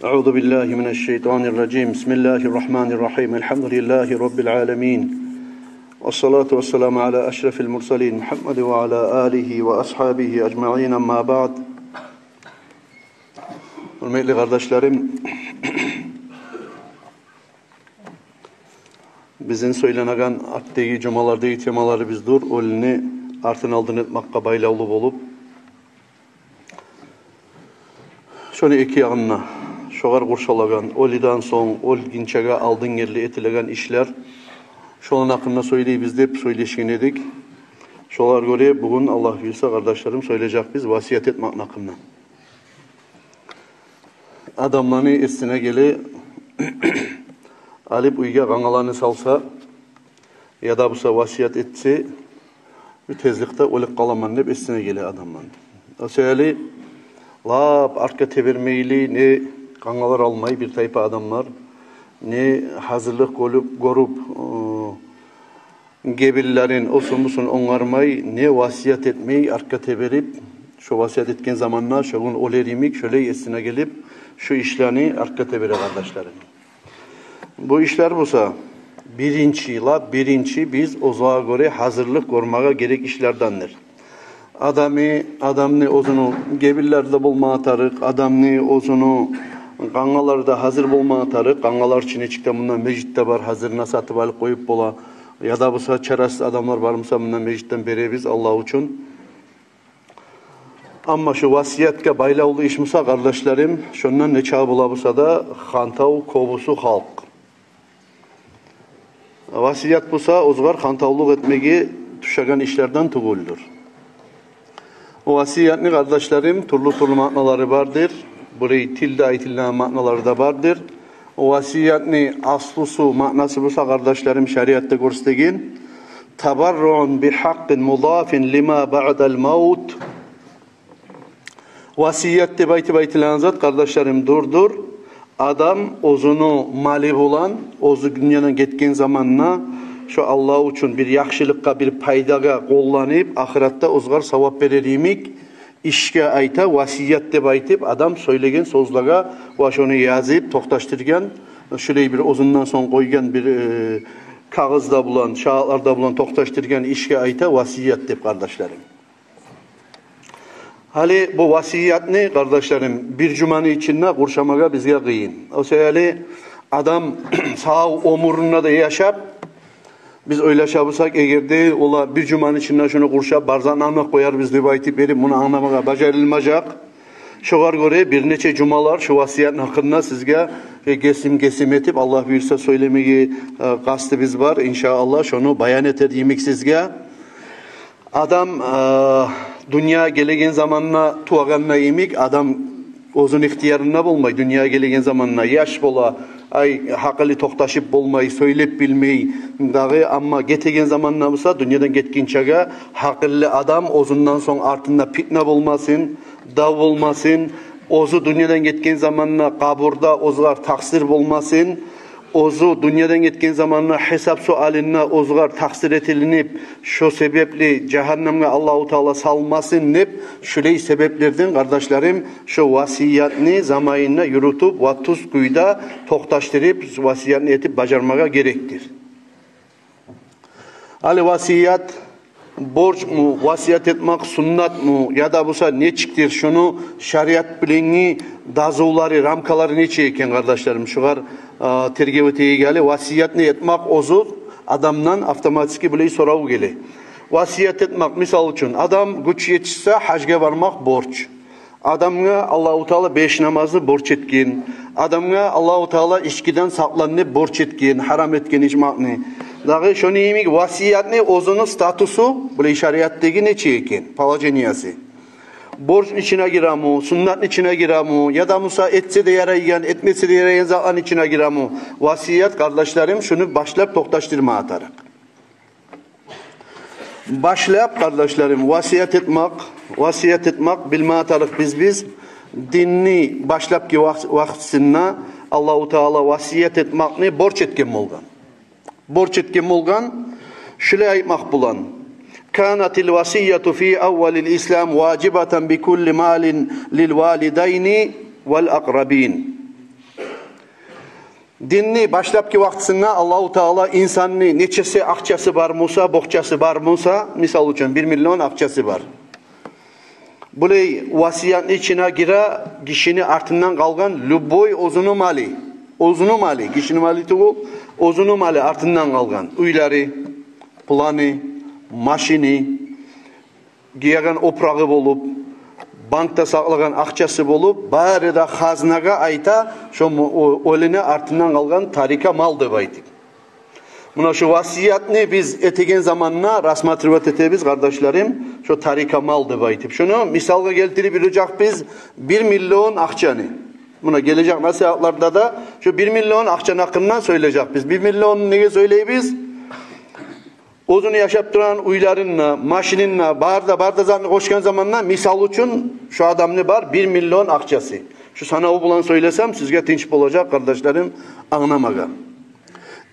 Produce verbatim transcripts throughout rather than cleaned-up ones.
أعوذ بالله من الشيطان الرجيم. بسم الله الرحمن الرحيم. الحمد لله رب العالمين. والصلاة والسلام على أشرف المرسلين محمد وعلى آله وأصحابه أجمعين. أما بعد. Гьюрметли къардашларым, бизин сёйленеген артдагъы жумалардагъы темаларыбыздыр, оьлюню артын-алдын этмекге байлавлу болуп, шону эки ягъында, шогъар къуршалагъан, оьлюден сонг, оьлгюнчеге алдын герли этилеген ишлер, шоланы гьакъында сёйлейбиз деп сёйлешген эдик. Шогъар гёре бугюн, Аллагь буюрса, къардашларым, сёйлежекбиз васият этмекни гьакъында. Адамланы эсине геле, алып уьйге къангаланы салса, яда буса васият этсе, тезликде оьлюп къаламан деп эсине геле адамланы. О саялы лап артгъа тебермейли, не къангалар алмай бир тайпа адамлар, не гьазирлик гёрюп, гёрюп, э, гебинлерин, осун-бусун онгармай, не васият этмей, артгъа теберип, шо васият этген заманда, шо гюн оьлер йимик, шолай эсине гелип, шо ишлени артгъа тебере, къардашларым. Бу ишлер буса, биринчи, лап биринчи биз оьзюне гёре гьазирлик гёрмеге герек ишлердендир. Адамны, адамны оьзюню гебинлери де болмагъа тарыкъ, адамны оьзюню къангалары да гьазир болмагъа тарыкъ. Къангалар чы нечик де мунда межитде бар, гьазирин сатып алып къоюп бола. Яда буса чарасыз адамлар бар буса, мунда межитден беребиз, Аллагь учун. Амма шо васиятгъа байлавлу иш буса, къардашларым, шондан нечакъы бола буса да хантав кёбюсю халкъ. Васият буса, оьзюгер хантавлукъ этмеге тюшеген ишлерден тюгюлдюр. Васиятны, къардашларым, тюрлю-тюрлю маъналары бардыр. Булай тилде айтылгъан маъналары да бардыр. Васиятны аслусу, маънасы буса, къардашларым, шариатда гёрсетеген: «Табарруун би хьакъкъин мудафин лима баъдал мавт». Васият деп айтып айтылагъан зат, къардашларым, дурдур адам оьзюню малы булан, оьзю дюньядан гетген заманда, шо Аллагь учун бир яхшылыкъгъа, бир пайдагъа къолланып, ахыратда оьзюгер савап берер йимик ишге айта васият деп айтып, адам сёйлеген сёзлеге ва шону язып токъташдыргъан, шолай бир оьзюнден сонг къойгъан бир, э, кагъызда булан, шагьатларда булан токъташдыргъан ишге айта васият деп, къардашларым. Гьали бу васиятны, къардашларым, бир жуманы ичинде къуршамагъа бизге къыйын. О саялы адам сав оьмюрюнде де яшап, биз ойлаша бусакъ, эгер де олар бир жуманы ичинде шуну къуршап, бар затны англап къоярбыз деп айтып берип, муну англамагъа бажарылмажакъ. Шогъар гёре бир нече жумалар шу васиятны гьакъында сизге, э, гесим-гесим этип, Аллагь буюрса, сёйлемеге, э, къастыбыз бар. Иншааллагь, шону баян этер йимик сизге. Адам, э, дюньягъа гелеген заманда, тувагъанда йимик, адам оьзюню ихтиярында болмай, дюньягъа гелеген заманда яш бола, ай, гьакъылы токъташып болмай, сёйлеп билмей, дагъы, амма гетеген заманда буса, дюньядан гетгинчеге гьакъыллы адам, оьзюнден сонг артында питне болмасын, дав болмасын, оьзю дюньядан гетген заманда къабурда оьзюгер такъсыр болмасын, оьзю дюньядан гетген заманда гьисап суалында оьзюгер такъсыр этилинип, шо себепли жагьаннемге Аллагьу Таала салмасын деп, шулай себеплерден, къардашларым, шо васиятны заманында юрютюп ва тюз кюйде токъташдырып, васиятны этип бажармагъа герекдир. Гьали васият борчму, васият этмек суннатму, яда буса нечикдир, шуну шариат билинги дазулары, рамкалары нечик экен, къардашларым? Шугъар, а, тергев этейик гьали. Васиятны этмек оьзю адамдан автоматически булай сорав геле. Васият этмек, мисал учун, адам гюч етишсе, гьажгъа бармакъ борч. Адамгъа Аллагьу Таала беш намазны борч этген. Адамгъа Аллагьу Таала ичкиден сакълан деп борч этген, гьарам этген ичмекни. Дагъы шону йимик васиятны оьзюню статусу, булай шариатдагъы нечик экен, положениясы? Борчну ичине гиреми, суннатны ичине гиреми, яда буса этсе де ярайгъан, этмесе де ярайгъан затланы ичине гиреми? Васият, къардашларым, шуну башлап токъташдырма тарыкъ. Башлап, къардашларым, васият этмек, васият этмек, билме тарыкъ биз, биз динни башлапгъы вакъ-, вакътисинде Аллагьу Таала васият этмекни борч этген болгъан. Борч этген болгъан, шулай айтмакъ булан: «Канатил васияту фи аввалил ислам важибатан би кулли малин лил валидайни вал акърабин». Динни башлапгъы вакътисинде Аллагьу Таала инсанны нечесе акъчасы бар буса, бокъчасы бар буса, мисал учун, бир миллион акъчасы бар. Булай васиятны ичине гире гишини артындан къалгъан любой оьзюню малы. Оьзюню малы, гишини малы тюгюл, оьзюню малы артындан къалгъан. Уьйлери, планы, машини, гиеген опурагъы болуп, банкда сакълагъан акъчасы болуп, бары да хазнагъа айта, шо му-, о-, оьлюню артындан къалгъан тарика мал деп айтып. Муна шу васиятны биз этеген заманда рассматривать этебиз, къардашларым, шо тарика мал деп айтып. Шуну мисалгъа гелтирип юрюжекбиз бир миллион акъчаны. Муна гележек насигьатларда да шо бир миллион акъчаны гьакъындан сёйлежекбиз. Бир миллионну неге сёйлейбиз? Оьзюню яшап турагъан уьйлерин де, машинин де, бар да, бар да затны къошгъан заманда, мисал учун, шу адамны бар бир миллион акъчасы. Шу санаву булан сёйлесем, сизге тынч болажакъ, къардашларым, англамагъа.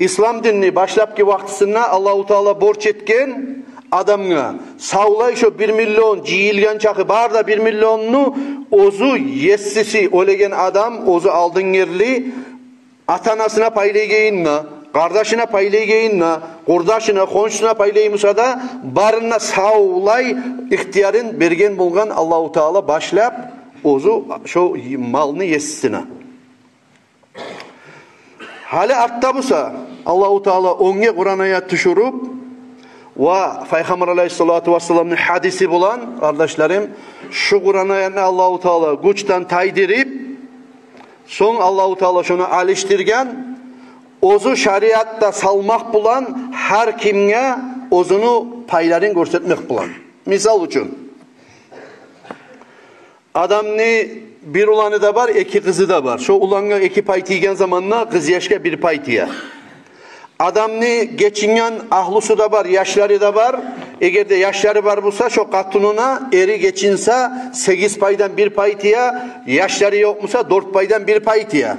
Ислам динни башлапгъы вакътисинде Аллагьу Таала борч этген адамгъа савлай шо бир миллион жыйылгъан чакъы, бар да бир миллионну оьзю есиси, оьлеген адам, оьзю алдынгерли, ата-анасына пайлайгъанын да, къардашына пайлайгъанын да, къурдашына, хоншусуна пайлай буса да, барына савлай ихтиярын берген болгъан Аллагьу Таала башлап оьзю шо малны есисине. Гьали артда буса, Аллагьу Таала оьнге Къуран аят тюшюрюп, ва Пайхаммар алайгьиссалату вассаламны гьадиси булан, къардашларым, шу Къуран аятны Аллагьу Таала гючден тайдырып, сонг Аллагьу Таала шону алышдыргъан, оьзю шариатда салмакъ булан гьар кимге оьзюню пайларын гёрсетмек булан. Мисал учун, адамны бир уланы да бар, эки къызы да бар. Шо улангъа эки пай тийген заманда къызъяшгъа бир пай тие. Адамны гечинген агьлюсю де бар, яшлары да бар. Эгер де яшлары бар буса, шо къатынына эри гечинсе, сегиз пайдан бир пай тие, яшлары ёкъ буса, дёрт пайдан бир пай тие.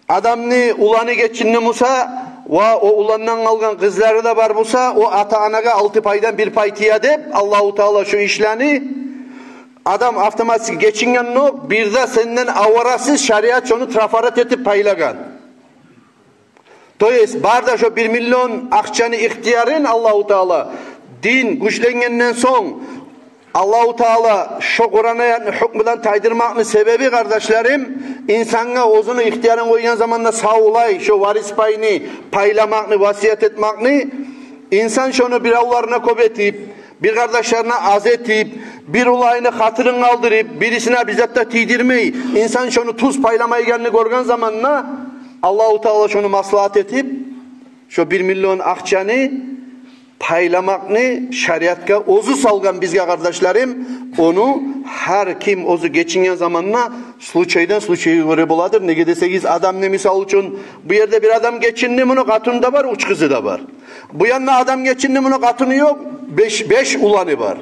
Адамны уланы гечинди буса, ва о уландан къалгъан къызлары да бар буса, о ата-анагъа алты пайдан бир пай тие деп, Аллагьу Таала шу ишлени, адам автоматически гечинген ёкъ, бир де сенден аварасыз, шариат шону трафарат этип пайлагъан. То есть, бар да шо бир миллион акъчаны ихтиярын Аллагьу Таала, дин гючленгенден сонг, Аллагьу Таала шо Къуран аятны гьукмудан тайдырмакъны себеби, къардашларым, инсангъа оьзюню ихтиярын къойгъан заманда савлай шо варис пайны пайламакъны, васият этмекни, инсан шону биревлерине кёп этип, бир къардашларына аз этип, бир уланны хатирин къалдырып, бирисине бир зат да тийдирмей, инсан шону тюз пайламайгъанны гёрген заманда, Аллагьу Таала шону маслагьат этип, шо бир миллион акъчаны пайламакъны шариатгъа оьзю салгъан бизге, къардашларым. Ону гьар ким оьзю гечинген заманда случайдан случайгъа гёре боладыр. Неге десегиз, адамны, мисал учун, бу ерде бир адам гечинди, муну къатыны да бар, уьч къызы да бар. Бу янда адам гечинди, муну къатыны ёкъ, беш, беш уланы бар.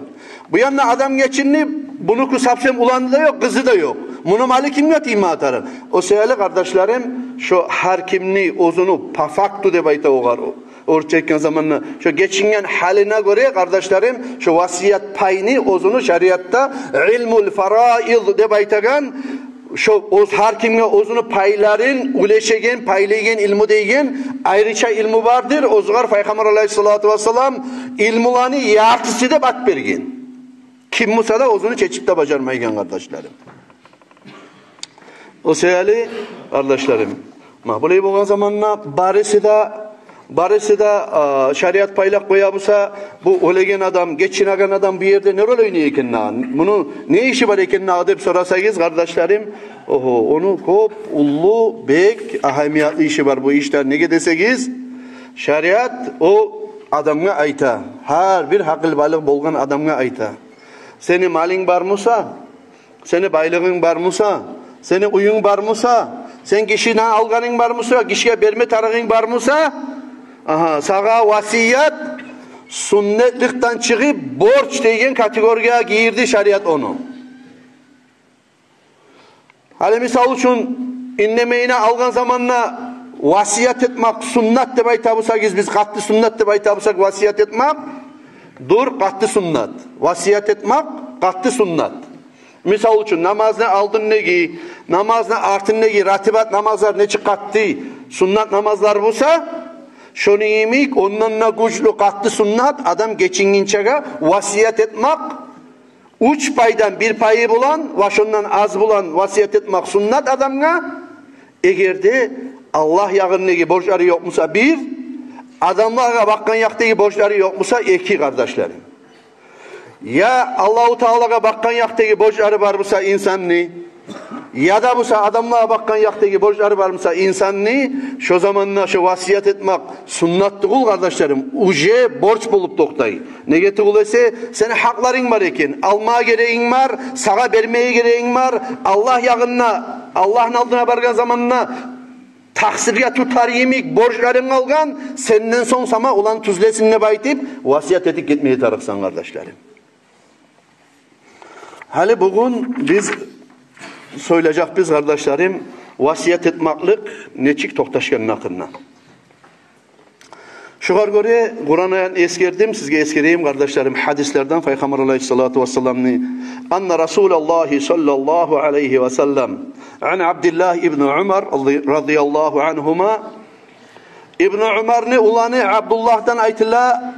Бу янда адам гечинди, мунуки совсем уланы да ёкъ, къызы да ёкъ. Муну малы кимге тийме тарыкъ? О саялы, къардашларым, шо гьар кимни оьзюню по факту деп айта огъар, орусча айтгъан заманда, шо гечинген гьалына гёре, къардашларым, шо васият пайны оьзюню шариатда илмул фараид деп айтагъан, шо оьз, гьар кимге оьзюню пайларын уьлешеген, пайлайгъан илму дейген айрыча илму бардыр. Оьзюгер Пайхаммар алайгьиссалату вассалам илмуланы яртысы деп ат берген. Ким буса да оьзюню чечип де бажармайгъан, къардашларым. О саялы, къардашларым, ма булай болгъан заманда барысы да, барысы да, а, шариат пайлап къоя буса, бу оьлеген адам, гечинеген адам бу ерде не роль ойнай экен дагъы? Муну не иши бар экен дагъы деп сорасагъыз, къардашларым, огьо, ону кёп уллу, бек агьамиятлы иши бар бу ишде. Неге десегиз, шариат о адамгъа айта, гьар бир гьакъылбалыкъ болгъан адамгъа айта: сени малынг бар буса, сени байлыгъынг бар буса, сени уьюнг бар буса, сен гишиден алгъанынг бар буса, гишиге берме тарыгъынг бар буса, агьа, сагъа васият суннатлыкъдан чыгъып, борч деген категориягъа гийирди шариат ону. Гьали, мисал учун, индемейине алгъан заманда васият этмек суннат деп айта бусагъыз, биз къатты суннат деп айта бусакъ, васият этмек, дюр, къатты суннат. Васият этмек къатты суннат. Мисал учун, намазны алдындагъы, намазны артындагъы ратибат намазлар нечик къатты суннат намазлар буса, шону йимик, ондан да гючлю, къатты суннат адам гечингинчеге васият этмек, уьч пайдан бир пайы булан ва шондан аз булан васият этмек суннат адамгъа, эгер де Аллагь ягъындагъы борчлары ёкъ буса, бир, адамлагъа бакъгъан якъдагъы борчлары ёкъ буса, эки, къардашларым. Я Аллагьу Таалагъа бакъгъан якъдагъы борчлары бар буса инсанны, яда буса адамлагъа бакъгъан якъдагъы борчлары бар буса инсанны, шо заманда шо васият этмек суннат тюгюл, къардашларым, уже борч болуп токътай. Неге тюгюл эсе, сени гьакъларынг бар экен, алма герегинг бар, сагъа бермеге герегинг бар, Аллагь ягъында, Аллагьны алдына баргъан заманда такъсирге тутар йимик борчларынг къалгъан, сенден сонг сама оланы тюзлесин деп айтып, васият этип гетмеге тарыкъсан, къардашларым. Гьали бугюн биз сёйлежекбиз, къардашларым, васият этмеклик нечик токъташгъанны гьакъында. Шогъар гёре Къуран аятны эсгердим, сизге эсгерейим, къардашларым, гьадислерден Пайхаммар алайгьиссалату вассаламны. Анна Расулаллагьи саллаллагьу алайгьи ва саллам, ан Абдиллагь ибн Умар радияллагьу ангьума, Ибн Умарны уланы Абдуллагьдан айтыла,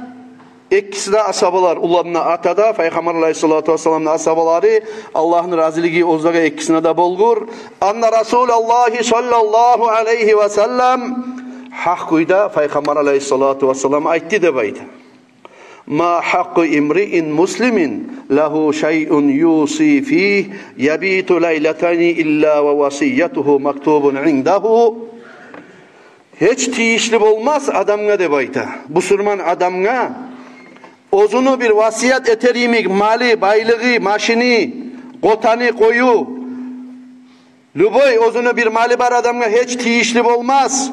экиси де асгьабалар, улан да, ата да Пайхаммар алайгьиссалату вассаламны асгьабалары, Аллагьны разилиги оьзлеге экисине де болгъур. Анна Расулаллагьи саллаллагьу алайгьи ва саллам, гьакъ кюйде Пайхаммар алайгьиссалату вассалам айтды деп айта. Ма гьакъкъу имриин муслимин лагьу шайъун юси фигьи ябиту лайлатайни илла ва васиятугьу мактубун индагьу. Гьеч тийишли болмас адамгъа деп айта, бусурман адамгъа, оьзюню бир васият этер йимик малы, байлыгъы, машини, къотаны, къою, любой оьзюню бир малы бар адамгъа гьеч тийишли болмас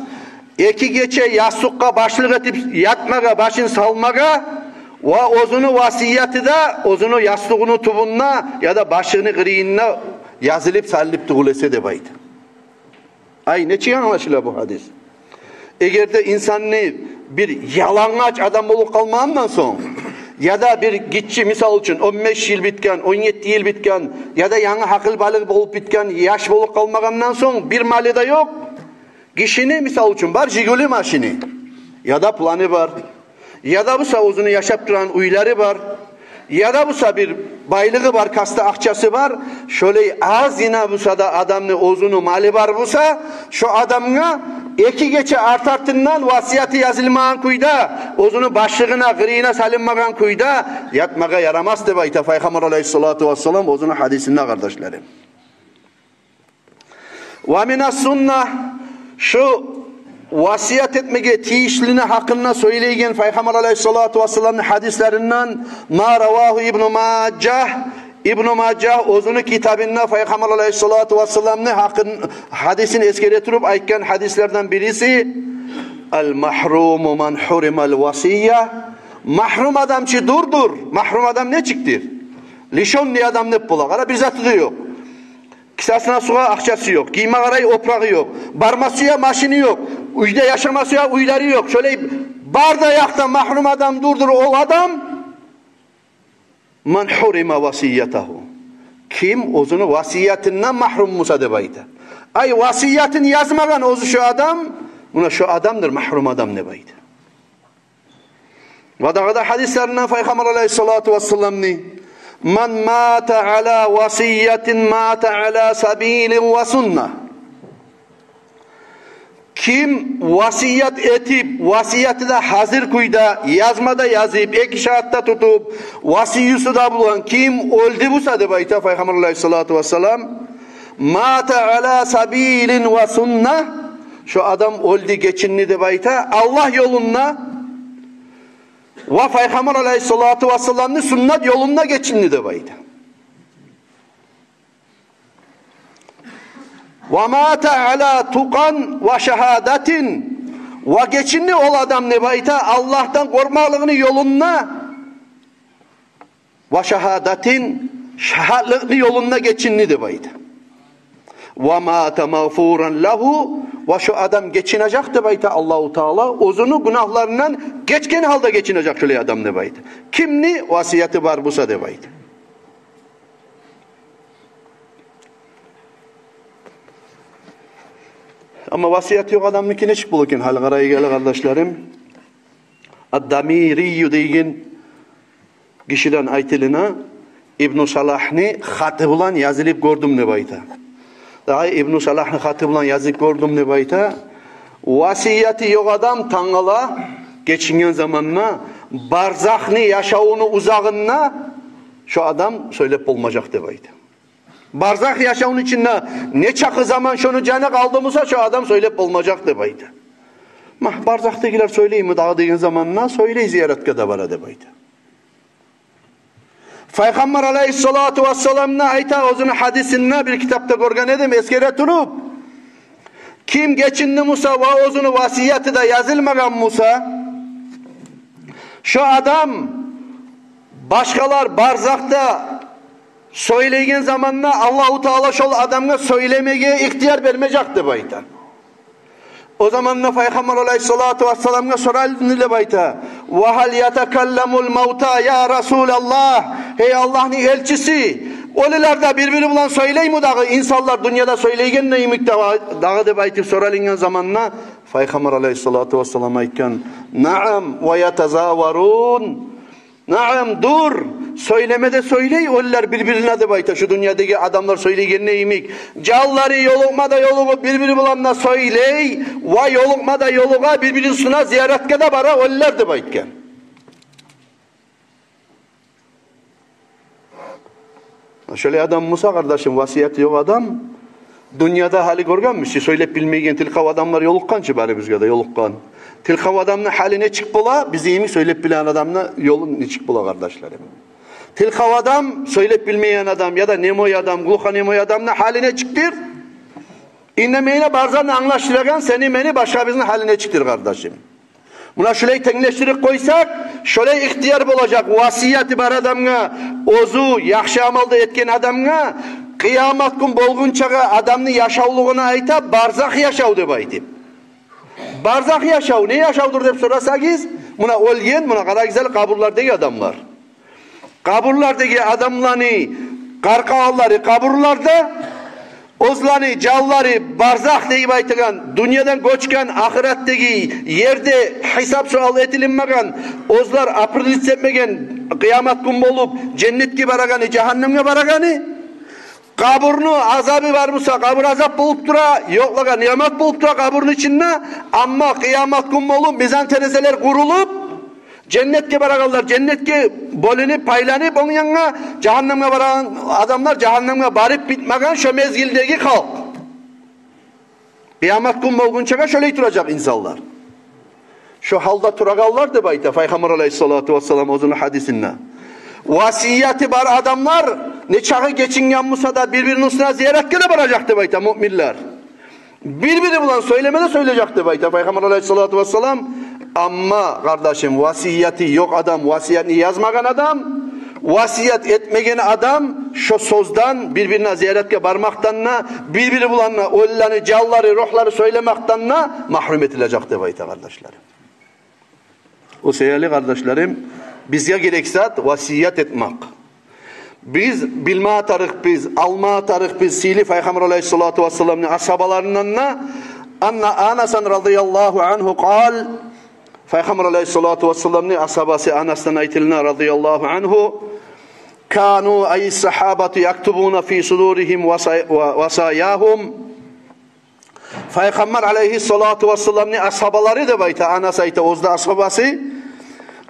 эки гече ястукъгъа башлыкъ этип ятмагъа, башын салмагъа, ва оьзюню васияты да оьзюню ястугъуну тюбюнде яда башыгъыны къырыйында язылып салынып тюгюл эсе деп айта. Ай, нечик англашыла бу гьадис? Эгер де инсанны бир ялангач адам болуп къалмагъандан сонг, яда бир гиччи, мисал учун, он беш йыл битген, он етти йыл битген, яда янгы гьакъыл-балыкъ болуп битген яш болуп къалмагъандан сонг, бир малы да ёкъ гишини, мисал учун, бар Жигули машини, яда планы бар, яда буса оьзюню яшап турагъан уьйлери бар, яда буса бир байлыгъы бар, касса акъчасы бар. Шолай азгъына буса да адамны оьзюню малы бар буса, шо адамгъа эки гече арт-артындан васияты язылмагъан кюйде, оьзюню башлыгъына, къырыйына салынмагъан кюйде ятмагъа ярамас деп айта Пайхаммар алайгьиссалату вассалам оьзюню гьадисинде, къардашларым. Ва мина сунна, шу васият этмеге тийишлини гьакъында сёйлейген Пайхаммар алайгьиссалату вассаламны гьадислеринден, ма равагьу Ибну Мажагь, Ибну Мажагь оьзюню китабында Пайхаммар алайгьиссалату вассаламны гьакъын, гьадисин эсгере туруп айтгъан гьадислерден бириси: ал магьруму ман гьуримал васия. Магьрум адам чы дурдур. Магьрум адам нечикдир? Лишённый адам деп бола. Къара, бир заты да ёкъ. Кисасына сугъа акъчасы ёкъ, гийме къарай опурагъы ёкъ, барма сюе машини ёкъ, уьйде яшама сюе уьйлери ёкъ. Шолай бар да якъда магьрум адам дурдур ол адам. Ман гьурима васиятагьу. Ким оьзюню васиятындан магьрум буса деп айта. Ай, васиятын язмагъан оьзю шо адам, муна шо адамдыр магьрум адам деп айта. Ва дагъы да гьадислеринден Пайхаммар алайгьиссалату вассаламны: ман мата ала васиятин мата ала сабилин ва сунна. Ким васият этип, васияты да гьазир кюйде, язма да язып, эки шагьат да тутуп, васиюсу да булан ким оьлдю буса деп айта Пайхаммар алайгьиссалату вассалам, мата ала сабилин ва сунна, шо адам оьлдю, гечинди деп айта Аллагь ёлунда ва Пайхаммар алайгьиссалату вассаламны суннат ёлунда гечинди деп айта. Ва мата ала тукъан ва шагьадатин, ва гечинди ол адам деп айта Аллагьдан къоркъмакълыкъны ёлунда. Ва шагьадатин, шагьатлыкъны ёлунда гечинди деп айта. Ва мата магъфуран лагьу, ва шо адам гечинежек деп айта Аллагьу Таала, оьзюню гюнагьларындан гечген гьалда гечинежек шолай адам деп айта. Кимни васияты бар буса деп айта. Амма васияты ёкъ адамныки нечик бола экен? Гьали къарайгъалы, къардашларым. Ад-Дамирию деген гишиден айтылына, Ибну Салагьны хаты булан язылып гёрдюм деп айта. Дагъы Ибну Салагьны хаты булан язып гёрдюм деп айта. Васияты ёкъ адам тангала гечинген заманда, барзахны яшавуну узагъында шо адам сёйлеп болмажакъ деп айта. Барзах яшавну ичинде нечакъы заман шону жаны къалды буса, шо адам сёйлеп болмажакъ деп айта. Магь, барзахдагъылар сёйлейми дагъы деген заманда, сёйлей, зияратгъа да бара деп айта. Пайхаммар алайгьиссалату вассалам да айта оьзюню гьадисинде, бир китапда гёрген эдим, эсгере туруп: ким гечинди буса ва оьзюню васияты да язылмагъан буса, шо адам башгъалар барзахда сёйлейген заманда Аллагьу Таала шол адамгъа сёйлемеге ихтияр бермежек деп айта. О заманда Пайхаммар алайгьиссалату вассаламгъа соралды деп айта: «Ва гьал ятакалламул мавта, я Расулаллагь?» Гьей Аллагьны элчиси, оьлюлер де бир-бири булан сёйлейми дагъы, инсанлар дюньяда сёйлейгенде йимик дагъы, дагъы деп айтып соралынгъан заманда, Пайхаммар алайгьиссалату вассалам айтгъан: «Наам, ва ятазаварун». Наам, дюр, сёйлеме де сёйлей оьлюлер бир-бирине деп айта, шу дюньядагъы адамлар сёйлейгенде йимик. Жанлары ёлукъма да ёлугъуп, бир-бири булан да сёйлей, ва ёлукъма да ёлугъа, бир-бирини уьстюне зияратгъа да бара оьлюлер деп айтгъан. Шолай адам буса, къардашым, васияты ёкъ адам, дюньяда гьали гёргенбиз чи, сёйлеп билмейген тилкъав адамлар ёлукъгъан чы, барыбызгъа да ёлукъгъан. Тилкъав адамны гьалы нечик бола, биз йимик сёйлеп билеген адамны ёлу нечик бола, къардашларым? Тилкъав адам, сёйлеп билмейген адам, яда немой адам, глухонемой адамны гьалы нечикдир? Иннемейине барзан англашдырагъан сени, мени, башгъабызны гьалы нечикдир, къардашым? Муна шулай тенглешдирип къойсакъ, шолай ихтияр болажакъ васияты бар адамгъа, оьзю яхшы амалда этген адамгъа, къыямат гюн болгъунчагъа адамны яшавлугъуна айта барзах яшав деп айтып. Барзах яшав не яшавдур деп сорасагъыз, муна оьлген, муна къарагъыз гьали къабурлардагъы адамлар. Къабурлардагъы адамланы къаркъаралары къабурларда, оьзлени жанлары барзах деп айтагъан, дюньядан гёчген, ахыратдагъы ерде гьисап-суал этилинмеген, оьзлер определиться этмеген къыямат гюн болуп, женнетге барагъаны, жагьаннемге барагъаны. Къабурну азабы бар буса, къабур азап болуп тура, ёкълагъа ниъмат болуп тура къабурну ичинде, амма къыямат гюн болуп, мизан терезелер къурулуп, женнетге барагъанлар женнетге бёлюнюп, пайланып онг янгъа, жагьаннемге барагъан адамлар жагьаннемге барып битмеген шо мезгилдеги халкъ. Къыямат гюн болгъунчагъа шолай туражакъ инсанлар. Шо гьалда турагъанлар деп айта Пайхаммар алайгьиссалату вассалам оьзюню гьадисинде. Васияты бар адамлар, нечакъы гечинген буса да, бир-бирини уьстюне зияратгъа да баражакъ деп айта муъминлер. Бир-бири булан сёйлеме де сёйлежек деп айта Пайхаммар алайгьиссалату вассалам. Амма, къардашым, васияты ёкъ адам, васиятны язмагъан адам, васият этмеген адам шо сёзден, бир-бирине зияратгъа бармакъдан да, бир-бири булан да оьлюлени жанлары, ругьлары сёйлемекден де магьрюм этилежек деп айта, къардашларым. О саялы, къардашларым, бизге герек зат васият этмек. Биз билме тарыкъбыз, алма тарыкъбыз сыйлы Пайхаммар алайгьиссалату вассаламны асгьабаларындан да. Анна Анасан радияллагьу ангьу къал, Пайхаммар алайгьиссалату вассаламны асгьабасы Анасдан айтылына, радияллагьу ангьу: «Кану, ай сагьабату, яктубуна фи судуригьим васа-, ва-, васаягьум». Пайхаммар алайгьиссалату вассаламны асгьабалары деп айта, Анас айта, оьзю де асгьабасы,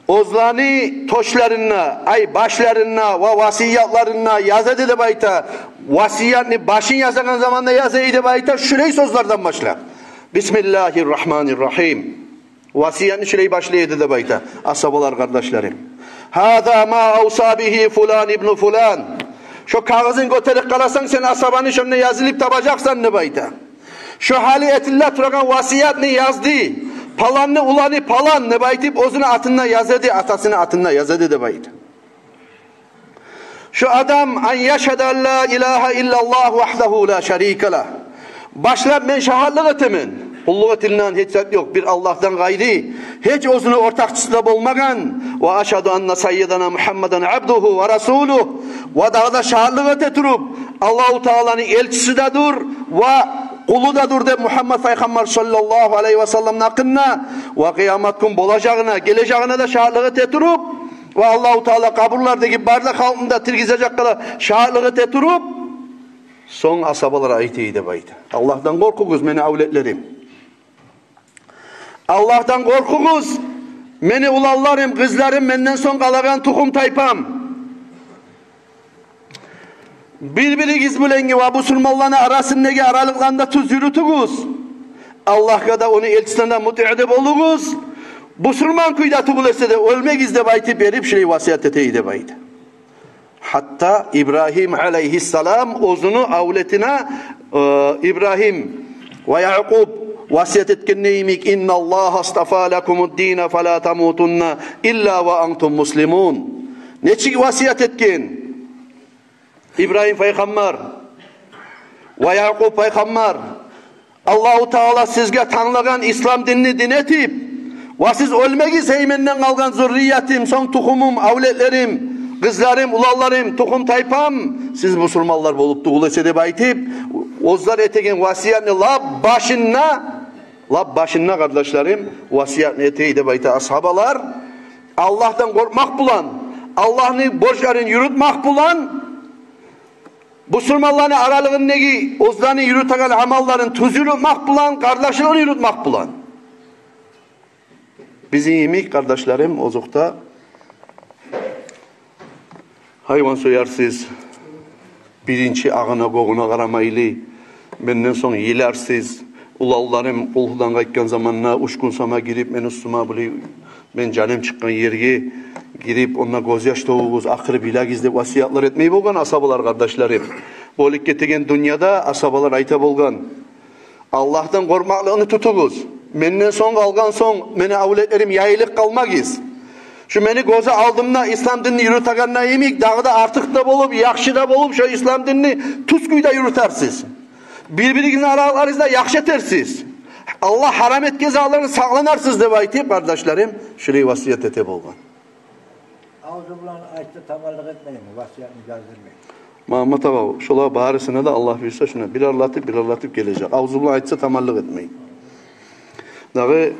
оьзлени тёшлеринде, ай, башларында ва васиятларында яза эди деп айта. Васиятны башын язагъан заманда яза эди деп айта, шулай сёзлерден башлап: «Бисмиллагьир рагьманир рагьим». Васиятны шулай башлай эди деп айта асгьабалар, къардашларым. «Гьаза ма авса бигьи фулан ибну фулан». Шо кагъызын гётерип къарасанг, сен асгьабаны шонда язылып табажакъсан деп айта. Шо гьали этиле турагъан васиятны язды. Паланны уланы палан деп айтып, оьзюню атын да яза эди, атасыны атын да яза эди деп айта. Шо адам: «Ан яшгьада ан ла илагьа иллаллагь вагьдагьу ла шарика лагь». Башлап мен шагьатлыкъ этемен, къуллукъ этилинеген гьеч зат ёкъ бир Аллагьдан къайры, гьеч оьзюню ортакъчысы да болмагъан. «Ва ашгьаду анна саййидана Мугьаммадан абдугьу ва расулугь». Ва дагъы да шагьатлыкъ эте туруп, Аллагьу Тааланы элчиси де дюр ва къулу да дюр деп Мугьаммат пайхаммар саллаллагьу алайгьи васалламны гьакъында, ва къыямат гюн болажагъына, гележегине де шагьатлыкъ эте туруп, ва Аллагьу Таала къабурлардагъы барлыкъ халкъны да тиргизежекге де шагьатлыкъ эте туруп, сонг асгьабалар айта эди деп айта: «Аллагьдан къоркъугъуз, мени авлетлерим. Аллагьдан къоркъугъуз, мени уланларым, къызларым, менден сонг къалагъан тухум-тайпам. Бир-биригиз булангъы ва бусурманланы арасындагъы аралыкъланы да тюз юрютюгюз. Аллагьгъа да, ону элчисине де мутиъ де болугъуз. Бусурман кюйде тюгюл эсе де оьлмегиз», — деп айтып берип, шулай васият эте эди деп айта. Гьатта Ибрагьим алайгьиссалам оьзюню авлетине, э, Ибрагьим ва Якъуб васият этгенде йимик: «Инналлагьа астафа лакумуддина фала тамутунна илла ва антум муслимун». Нечик васият этген Ибрагьим пайхаммар ва Якъуб пайхаммар: «Аллагьу Таала сизге танглагъан ислам динни дин этип, ва сиз оьлмегиз, гьей менден къалгъан зурриятым, сонг тухумум, авлетлерим, къызларым, уланларым, тухум-тайпам, сиз бусурманлар болуп тюгюл эсе», — деп айтып, оьзлер этеген васиятны лап башында, лап башында, къардашларым, васиятны эте эди деп айта асгьабалар. Аллагьдан къоркъмакъ булан, Аллагьны борчларын юрютмек булан, бусурманланы аралыгъындагъы оьзлени юрютеген амалларын тюз юрютмек булан, къардашлыгъын юрютмек булан. Бизин йимик, къардашларым, озокъда, гьайван соярсыз, биринчи агъына-гёгюне къарамайлы, менден сонг йыларсыз, уланларым Къулгьудан къайтгъан заманда уьч гюн сама гирип мени уьстюме, булай мен жаным чыкъгъан ерге гирип, онда гёзьяш тёгюгюз, акъырып йылагъыз деп васиятлар этмей болгъан асгьабалар, къардашларым. Бу оьлюп гетеген дюньяда асгьабалар айта болгъан: «Аллагьдан къоркъмакълыкъны тутугъуз. Менден сонг къалгъан сонг, мени авлетлерим яйылып къалмагъыз. Шу мени гёз алдымда ислам динни юрютегенде йимик, дагъы да артыкъ да болуп, яхшы да болуп, шо ислам динни тюз кюйде юрютерсиз. Бир-биригизни аралыкъларыгъызны да яхшы этерсиз. Аллагь гьарам этген затлардан сакъланарсыз», — деп айтып, къардашларым, шулай васият эте болгъан. Авзу булан айтса, таманлыкъ этмейми, васиятны жаздырмай? Магьаммат агъа, шолар барысына да, Аллагь буюрса, шуна бирерлетип, бирерлетип гележек. Авзу булан айтса, таманлыкъ этмей. Дагъы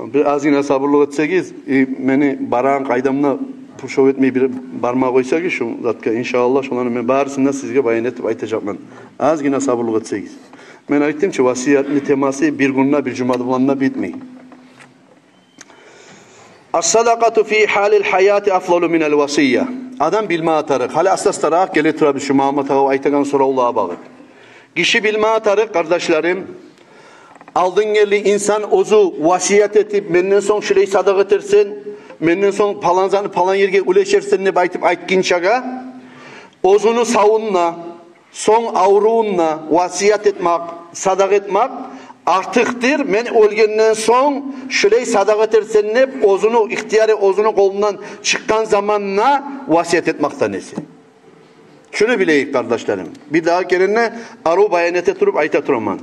бир азгъына сабурлукъ этсегиз, и, мени барагъан къайдамда пуршав этмей бир барма къойсагъыз шу затгъа, иншааллагь, шоланы мен барысын да сизге баян этип айтажакъман. Азгъына сабурлукъ этсегиз. Мен айтдым чы, васиятны темасы бир гюнде, бир жумада булан да битмей. Ас-садакъату фи гьалил гьаят афзалу минал васия. Адам билме тарыкъ. Гьали аста-астаракъ геле тура биз шу Магьаммат агъа айтагъан соравлагъа багъып. Гиши билме тарыкъ, къардашларым, алдын герли инсан оьзю васият этип, менден сонг шулай садагъа этерсен, менден сонг палан затны палан ерге уьлешерсен деп айтып айтгъынчагъа, оьзюню савунда, сонг аврувунда васият этмек, садагъа этмек артыкъдыр, мен оьлгенден сонг шулай садагъа этерсен деп, оьзюню ихтияры оьзюню къолундан чыкъгъан заманда васият этмекден эсе. Шуну билейик, къардашларым. Бирдагъы керен де арив баян эте туруп айта тураман.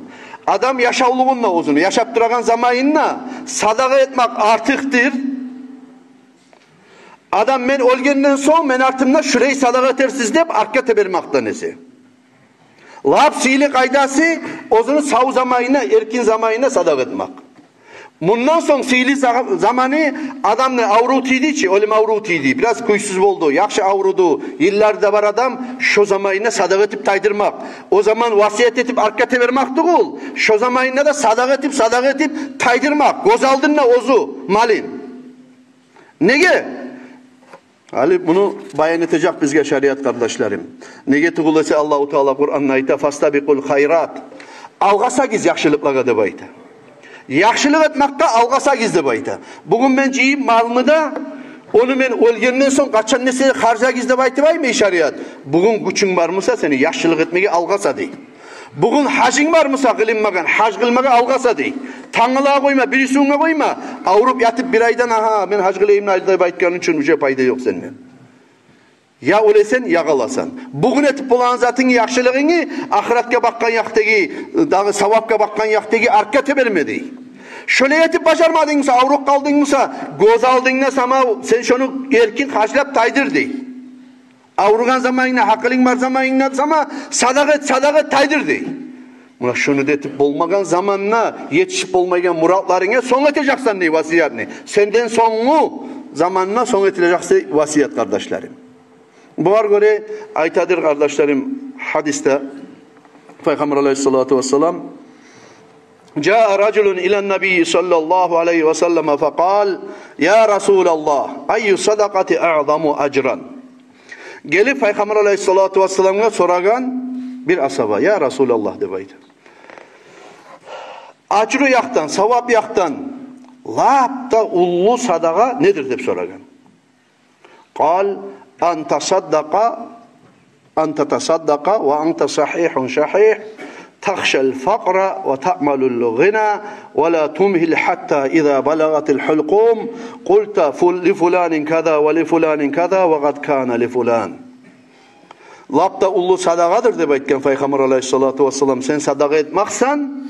Адам яшавлугъунда, оьзюню яшап турагъан заманында садагъа этмек артыкъдыр. Адам, мен оьлгенден сонг, мен артымда шулай садагъа этерсиз деп артгъа тебермекден эсе. Лап сыйлы къайдасы, оьзюню сав заманында, эркин заманында садагъа этмек. Мундан сонг сыйлы за-, заманы адамны аврув тийди чи, оьлюм аврув тийди, бираз кюйсюз болду, яхшы авруду, йыллары да бар адам, шо заманында садагъа этип тайдырмакъ. О заман васият этип артгъа тебермек тюгюл, шо заманында да садагъа этип, садагъа этип тайдырмакъ. Гёз алдында оьзю, малын. Неге? Гьали муну баян этежек бизге шариат, къардашларым. Неге тюгюл эсе, Аллагьу Таала Къуранда айта: «Фастабикъул хайрат». Алгъасагъыз яхшылыкълагъа деп айта. Яхшылыкъ этмекге алгъасагъыз деп айта. Бугюн мен жыйып малымны да, ону мен оьлгенден сонг къачан несе харжлагъыз деп айтып айтмай шариат. Бугюн гючюнг бар буса сени, яхшылыкъ этмеге алгъаса дей. Бугюн гьажынг бар буса къылынмагъан, гьаж къылмагъа алгъаса дей. Тангала къойма, бирисигюнге къойма. Авруп ятып бир айдан, агьа, мен гьаж къылайым деп айтгъан учун уже пайда ёкъ сенден. Я оьлесен, я къаласан. Бугюн этип болагъан затынгны, яхшылыгъынгны ахыратгъа бакъгъан якъдагъы, дагъы савапгъа бакъгъан якъдагъы артгъа теберме дей. Шолай этип бажармадынг буса, авруп къалдынг буса, гёз алдынгда сама сен шону эркин харжлап тайдыр дей. Авругъан заманынгда, гьакъылынг бар заманынгда сама садагъа эт, садагъа эт, тайдыр дей. Муна шуну да этип болмагъан заманда, етишип болмайгъан муратларынга сонг этежексен дей васиятны. Сенден сонггъу заманда сонг этилежек дей васият, къардашларым. Бугъар гёре айтадыр, къардашларым, гьадисде Пайхаммар алайгьиссалату вассалам: جاء رجل إلى النبي صلى الله عليه وسلم فقال: يا رسول الله، أي الصدقة أعظم أجرا؟ Гелип Пайхаммар алайгьиссалату вассаламгъа сорагъан бир асгьаба: «Я Расулаллагь, — деп айта, — ажру якъдан, савап якъдан лап да уллу садагъа недир?» — деп сорагъан. قال: أن تصدق، أن تتصدق وأنت صحيح شحيح، تخشى الفقر وتأمل الغنى، ولا تمهل حتى إذا بلغت الحلقوم قلت فل-، لفلان كذا ولفلان كذا وقد كان لفلان. Лап да уллу садагъадыр, — деп айтгъан Пайхаммар алайгьиссалату вассалам, — сен садагъа этмакъсан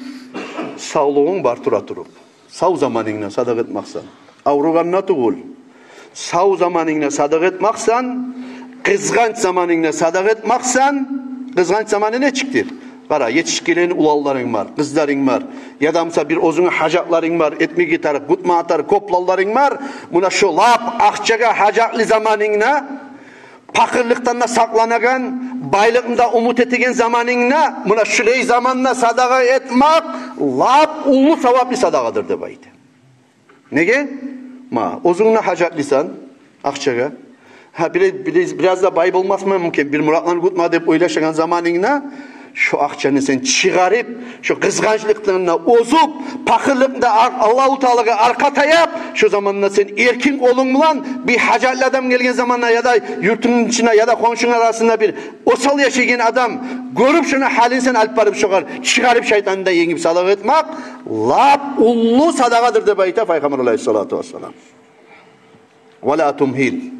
савлугъунг бар тура туруп. Сав заманынгда садагъа этмакъсан. Авругъанда тюгюл. Сав заманынгда садагъа этмакъсан, къызгъанч заманынгда садагъа этмакъсан. Къызгъанч заманы нечикдир? Къара, етишип гелген уланларынг бар, къызларынг бар, яда, мисал, бир оьзюнге гьажатларынг бар, этмеге тарыкъ, гютмеге тарыкъ кёп уланларынг бар. Муна шу лап акъчагъа гьажатлы заманынгда, пакъырлыкъдан да сакъланагъан, байлыкъны да умут этеген заманынгда, муна шулай заманда садагъа этмакъ лап уллу саваплы садагъадыр, — деп айта. Неге? Ма, оьзюнг де гьажатлысан акъчагъа. Гьа, бир-, бир-, бираз да бай болмасман мюмкин, бир муратланы гютме деп ойлашагъан заманынгда, шу акъчаны сен чыгъарып, шу къызгъанчлыкъдан да озуп, пакъырлыкъны да ар-, Аллагьу Таалагъа аркъа таяп, шу заманда сен эркин къолунг булан бир гьажатлы адам гелген заманда, яда юртунгну ичинде, яда хоншунг арасында бир осал яшайгъан адам гёрюп, шуну гьалын сен алып барып шогъар чыгъарып, шайтанны да енгип садагъа этмакъ лап уллу садагъадыр, — деп айта Пайхаммар алайгьиссалату вассалам. ولا تمهل.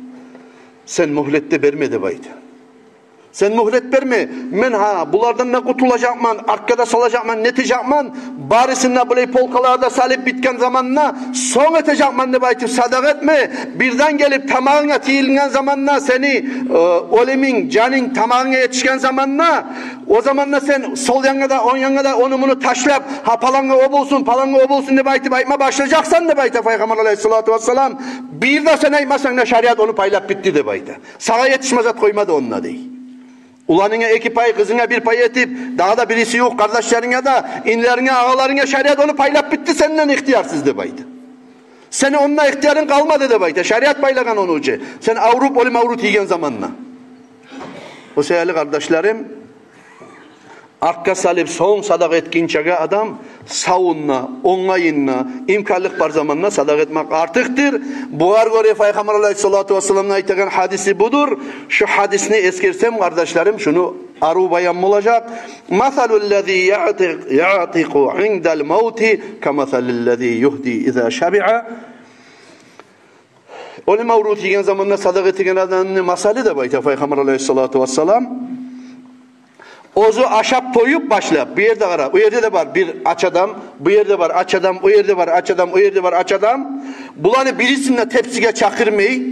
Сен мюгьлет де берме, — деп айта. Сен мюгьлет берме. Мен, гьа, булардан да къутулажакъман, аркъа да салажакъман, нетежекмен, барысын да булай полкаларда салып битген заманда сонг этежекмен деп айтып садагъа этме. Бирден гелип тамагъынга тийилген заманда, сени, э, оьлюмюнг, жанынг тамагъынга етишген заманда, о заманда сен сол янгъа да, онг янгъа да ону-муну ташлап, гьа, палангъа о болсун, палангъа о болсун деп айтып айтма башлажакъсан, — деп айта Пайхаммар алайгьиссалату вассалам. Бир де сен айтмасанг да, шариат ону пайлап битди, — деп айта. Сагъа етишме зат къоймады онда, дей. Уланынга эки пай, къызынга бир пай этип, дагъы да бириси ювукъ къардашларынга да, инилеринге, агъаларынга, шариат ону пайлап битди сенден ихтиярсыз, — деп айта. Сени онда ихтиярынг къалмады, — деп айта. Шариат пайлагъан ону учун. Сен авруп, оьлюм авру тийген заманда. О саялы, къардашларым, аркъа салып сонг садагъа этгинчеге адам савунда, онгайында, имканлыкъ бар заманда садагъа этмек артыкъдыр. Бугъар гёре Пайхаммар алайгьиссалату вассаламны айтагъан гьадиси будур. Шу гьадисни эсгерсем, къардашларым, шуну арив баян болажакъ. مثل الذي يعتق، يعتق عند الموت كمثل الذي يهدي إذا شبع. Оьлюм авру тийген заманда садагъа этеген адамны масалы, — деп айта Пайхаммар алайгьиссалату вассалам, — оьзю ашап тоюп башлап, бу ерде къара, о ерде де бар бир ач адам, бу ерде бар ач адам, о ерде бар ач адам, о ерде бар ач адам. Буланы бирисин де тепсиге чакъырмай,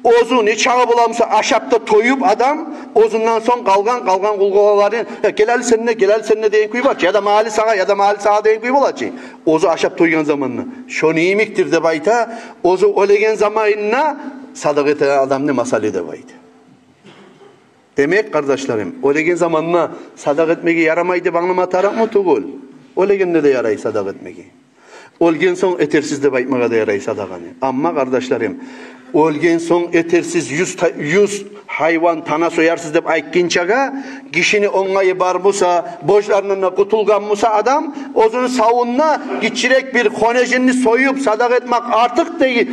оьзю нечакъы боламыса ашап да тоюп адам, оьзюнден сонг къалгъан, къалгъан къулгъаларын, «Я, гел гьали сен де, гел гьали сен де» деген кюй бар чы, яда «Ма гьали сагъа, яда ма гьали сагъа» деген кюй бола чы. Оьзю ашап тойгъан заманда. Шону йимикдир, — деп айта, — оьзю оьлеген заманында садагъа этеген адамны масалы, — деп айта. Демек, къардашларым, оьлеген заманда садагъа этмеге ярамай деп англама тарыкъмы? Тюгюл. Оьлегенде де ярай садагъа этмеге. Оьлген сонг этерсиз деп айтмагъа да ярай садагъаны. Амма, къардашларым, оьлген сонг этерсиз, юз та-, юз гьайван тана соярсыз деп айтгъынчагъа, гишини онгайы бар буса, борчларындан да къутулгъан буса адам, оьзюню савунда гиччирек бир хонежинни союп садагъа этмек артыкъ дей.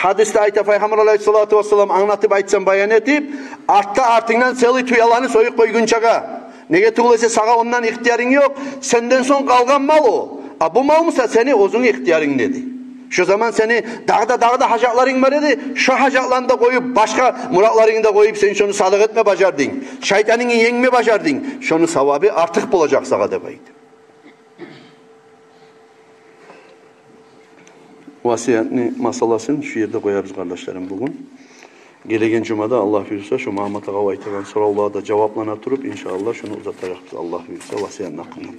Гьадисде айта Пайхаммар алайгьиссалату вассалам, англатып айтсам, баян этип, артда артынгдан целый тюелени союп къойгъунчагъа. Неге тюгюл эсе, сагъа ондан ихтиярынг ёкъ, сенден сонг къалгъан мал о. А бу мал буса сени оьзюнг ихтиярынгда эди. Шо заман сени дагъы да, дагъы да гьажатларынг бар эди. Шо гьажатланы да къоюп, башгъа муратларынгны да къоюп, сен шону садагъа этме бажардынг. Шайтанынгны енгме бажардынг. Шону савабы артыкъ болажакъ сагъа, деп айта. Васиятны масъаласын шу ерде къоябыз, къардашларым, бугюн. Гелеген жумада, Аллагь буюрса, шо Магьаммат агъав айтагъан соравлагъа да жаваплана туруп, иншааллагь, шуну узатажакъбыз, Аллагь буюрса, васиятны гьакъындан.